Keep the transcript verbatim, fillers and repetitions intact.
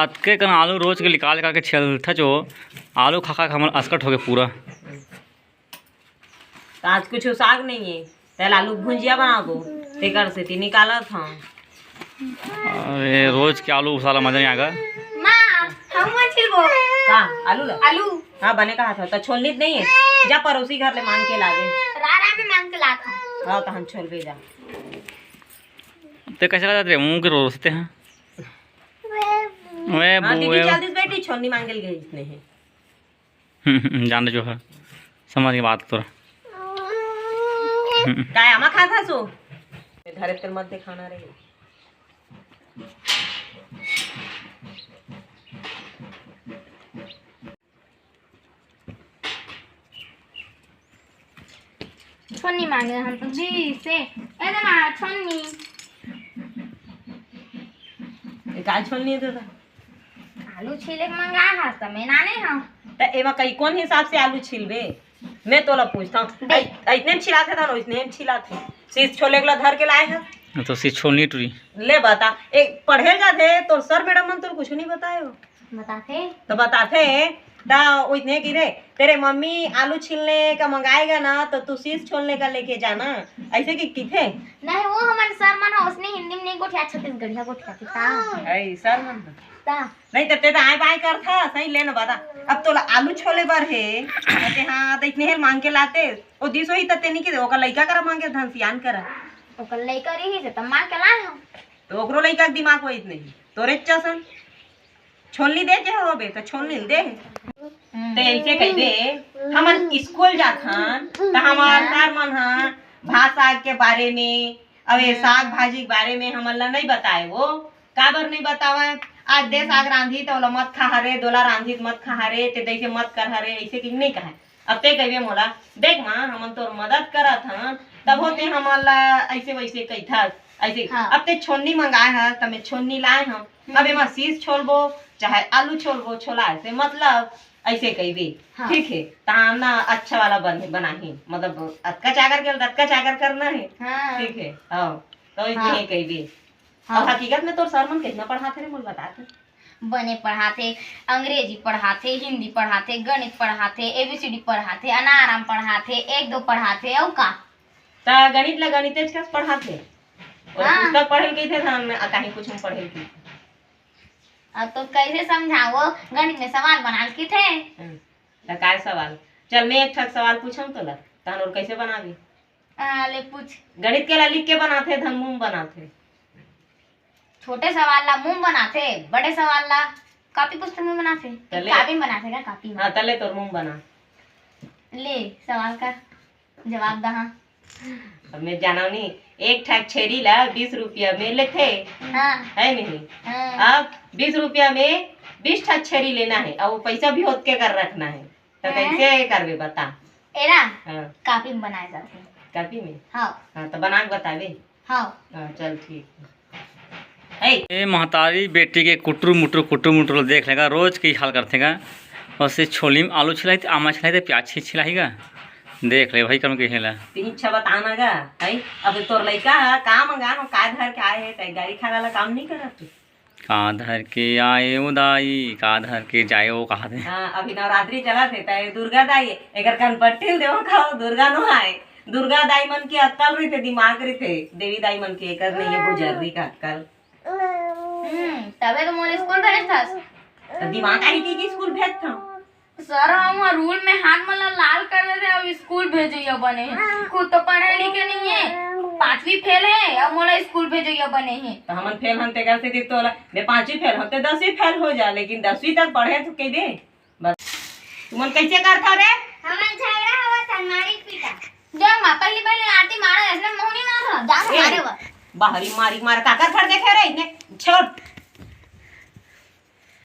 अतके कन आलू रोज के निकाल निकाल के छेलथच ओ, आलू खा खा के हमर असकट होगे पूरा। त आज कुछ साग नहीं है, तेल आलू भुंजिया बना दो, तेकर से ती निकालत हूँ। अरे, रोज के आलू साला मजा नहीं आगा। माँ, हम मत छिलबो। का? आलू ला? आलू। हाँ, बने कहा था, तो छोलनी नहीं है, जा पड़ोसी घर ले मांग के ला दे। रारा में मांग के ला था। हाँ, तो हम छोलबे जा। ते कैसे लगा रे मुंह के रोस्ते हैं? वे हाँ, दीदी बुए। चल दिस बेटी, छोलनी मांगे ले गई इसने है। हम्म, जान जो है, समझ के बात तोरा। हम्म। काय आमा खात हस ओ? धरे तेल मत दिखाना रे। छोलनी मांगे हम तो जी से। ए दे माँ, छोलनी। ए, काय छोलनी है तेरा? आलू छीले के मंगा हस त मैं नाने हूँ। त एमा कई कौन हिसाब से आलू छीलबे? मैं तोला पूछता हूँ। देख। ऐ-, ऐसने में छिलाथे था ना, वैसने में छिलाथे। सीस छोले ला धर के लाए हैं। तो सीस छोलनी टुरी। ले बता, एक पढ़े जाथे, तोर सर मैडम मन तोर कुछ नहीं बताए हो। बताथे। तो बताथे, त ओइसने कि रे, तेरे मम्मी आलू छीलने का मंगाएगा ना, तो तू सीस छोलने का लेके जाना, ऐसे कि किथे? नहीं, वो हमन सर मन ह ओसने हिंदी में नहीं गोठिया, छत्तीसगढ़िया गोठिया के का? ऐ, सर मन ह। ता। नहीं त ते त आए बाए करथा, सही ले न बता। अब तोला आलू छोले बर हे, ते हाँ, त इतने हेल मांग के लाते, ओ दिस वही त ते नहीं के, ओकर लइका करा मांगे धन सियान करा। ओकर लइका रही से त मांग के लाए हम। तो ओकरो लइका के दिमाग वही नहीं, तोरे जैसन। छोलनी दे जे होबे, त छोलनी दे। हम्म। ते ऐसे कहिबे, हमन स्कूल जाथन, त हमार हाँ। सर मन ह भात साग के बारे में, अब ये हाँ। साग भाजी के बारे में हमन ला नहीं बताए वो। काबर नहीं बतावे? आज दे साग रांधी त ओला मत खा हरे, दोला रांधी त मत खा हरे, ते दैसे मत कर हरे, ऐसे कि नहीं कहे। अब ते कहिबे मोला, "देख माँ, हमन तोर मदद करत हन, तभो ते हमन ला ऐसे वैसे कहिथस, ऐसे।" हाँ। अब ते छोलनी मंगाए हस, त मैं छोलनी लाए हूँ। हम्म। अब एमा सीस छोलबो, चाहे आलू छोलबो, छोलाए से मतलब ऐसे कहिबे। हाँ। ठीक है, तहां ना अच्छा वाला बन-, बनाही, मतलब अतका चाकर के, अतका चाकर करना है। हाँ। ठीक है, हाँ, तो ऐसे हाँ। ही कहिबे। हाँ। अब हकीकत में तोर सर मन कितना पढ़ाथे रे, मोला बता दे। बने पढ़ाथे, अंग्रेजी पढ़ाथे, हिंदी पढ़ाथे, गणित पढ़ाथे, एबीसीडी पढ़ाथे, अनाराम पढ़ाथे, एक दो पढ़ाथे, अउ का? त गणित ला गणितेच कस पढ़ाथे। और हाँ। पुस्तक पढ़े ल कहिथे, धन आ, कहीं कुछ हम पढ़े ल कहिथे। अब तो कैसे समझाओ, गणित में सवाल बना ल कहिथे। हम्म। त काय सवाल? चल, मैं एक ठक सवाल पूछम तोला, तहन और कैसे बनाबी? आ, ले पूछ। गणित के ला लिख के बनाथे, धन मुंह बनाथे। छोटे सवाल ला मुंह बनाथे, बड़े सवाल ला कॉपी पुस्तक में बनाथे। तले। कॉपी में बनाथे का? कॉपी में। हाँ, तले तोर मुंह बना। ले, सवाल का जवाब दहा। अब मैं जाना नहीं, एक ठक छेरी ला बीस रुपया में लेथे, हाँ। है नहीं? हाँ। अब बीस रुपया में बीस ठक छेरी लेना है, और वो पैसा भी होत के कर रखना है, तो हैं? कैसे करबे बता? एला हाँ। कॉपी में बनाए जाथे। कॉपी में? हाँ। हाँ, तो बना के बताबे। हाँ। हाँ, चल ठीक है। ए। ए महतारी बेटी के कुटरू मुटरू, कुटरू मुटरू ल देख लेगा, रोज के हाल करथे गा। बस ये छोली में आलू छिलाई, आमा छिलाई, प्याज छी-, छिलाई गा। देख ले भाई, कम के हेला। तीन इच्छा बताना गा, है? अब तोर लइका ह, का मंगान हो, का धर के आए हे, तै गाड़ी खाए वाला काम नहीं करत तू। का धर के आए ओ दाई, का धर के जाए ओ कहा दे। हाँ, अभी नवरात्रि चलत हे, तै दुर्गा दाई, एकर कनपट्टी ल देवो खाओ, दुर्गा नो आए। दुर्गा दाई मन के अक्कल रहिथे, दिमाग रहिथे, देवी दाई मन के एकर नहीं है, बुजर्री का अक्कल। हम्म, तबे तो मोला स्कूल भेजथस। त दिमाग आही कि, कि स्कूल भेजथव? सर, हम रूल में हाथ मन ला लाल कर देथे, अब स्कूल भेजइया बने हे। खुद तो पढ़े लिखे नहीं है, पांचवी फेल है, अब मोला स्कूल भेजइया बने हे। त हमन फेल हन, तेकर से तोला, मैं पांचवी फेल हन, ते दसवीं फेल हो जा, लेकिन दसवीं तक पढ़े तो कह दे। बस। तुमन कैसे करथव रे? हमर झगड़ा होवत हे, मारी पीटा। जा माँ, पहली पहली आरती मारा, इसने मुंह नहीं मार रहा, जा ए, मारे वो। बाहरी मारी मार, काकर घर देखे रे, इतने छोट।